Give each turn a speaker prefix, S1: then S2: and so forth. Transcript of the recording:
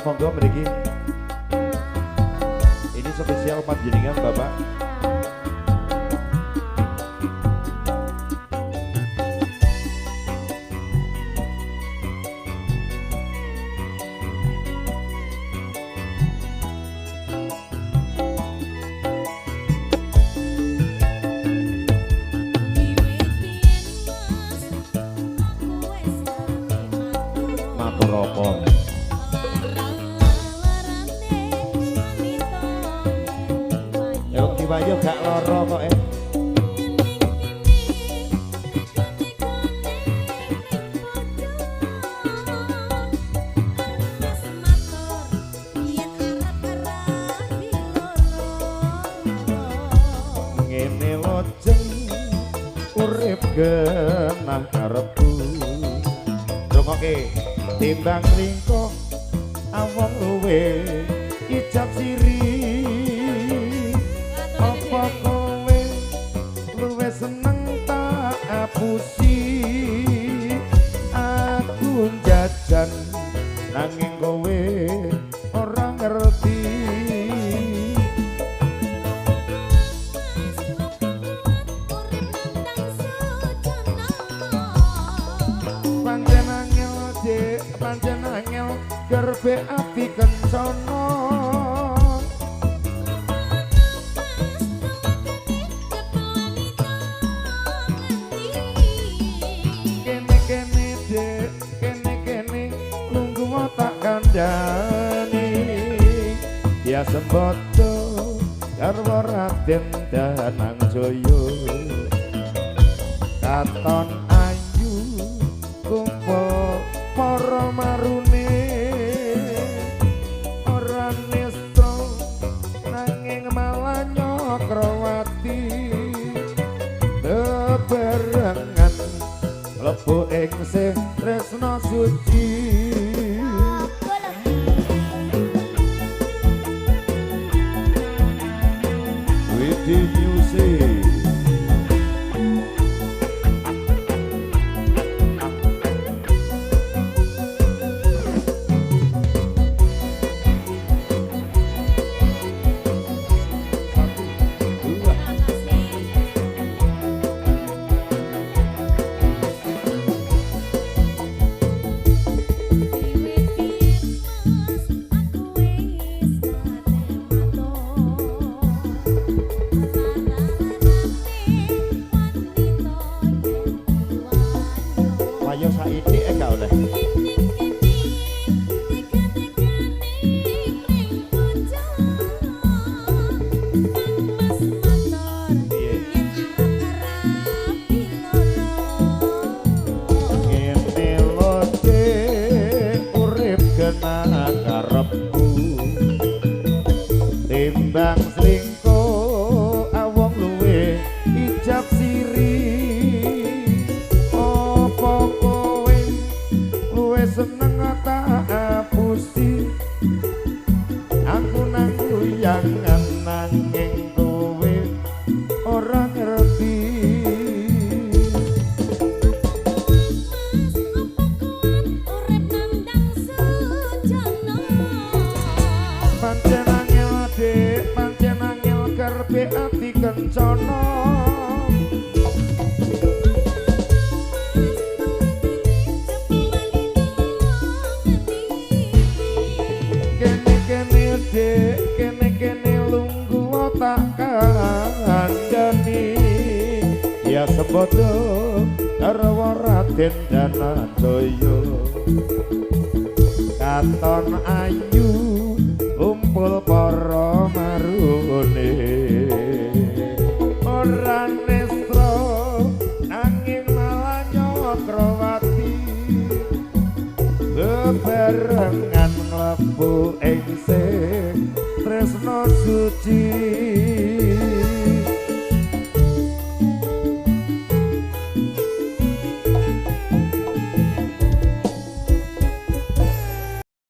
S1: monggo mriki. Ini spesial panjenengan Bapak. Matur apa? Ya kiwayo gak lara kok eh. Ngene lojeng urip genah karepku. Rungokke timbang lingkuh awong luwe ijab siri. Apa kowe luwe seneng tak apusi? Aku jajan nanging kowe ora ngerti. Pancen angel dik, pancen angel gerbe ati kencana. Kene-kene dik, kene-kene lungguh tak kandhani. Ya sembodo garwa Raden Danangjaya. Katon ayu kumpul para marune. Ora nestra nanging malah nyokrawati. Bebarengan mlebu ing sih tresna suci. Widi Music. Satu, dua. Wayo saiki gak oleh. Piye? Ngene lho Dik, urip genah karepku. Timbang selingkuh awong luwe ijab siri. Apa kowe luwe seneng tak apusi? Aku nang guyangan nanging kowe ora ngerti. Pancen angel dik, pancen angel kerbe ati kencana. Kene-kene dik, kene-kene lungguh tak kandhani. Ya sembodo garwa Raden Dananjaya. Katon ayu kumpul para marune. Ora nestra nanging malah nyokrawati. Bebarengan mlebu ing sih tresna suci.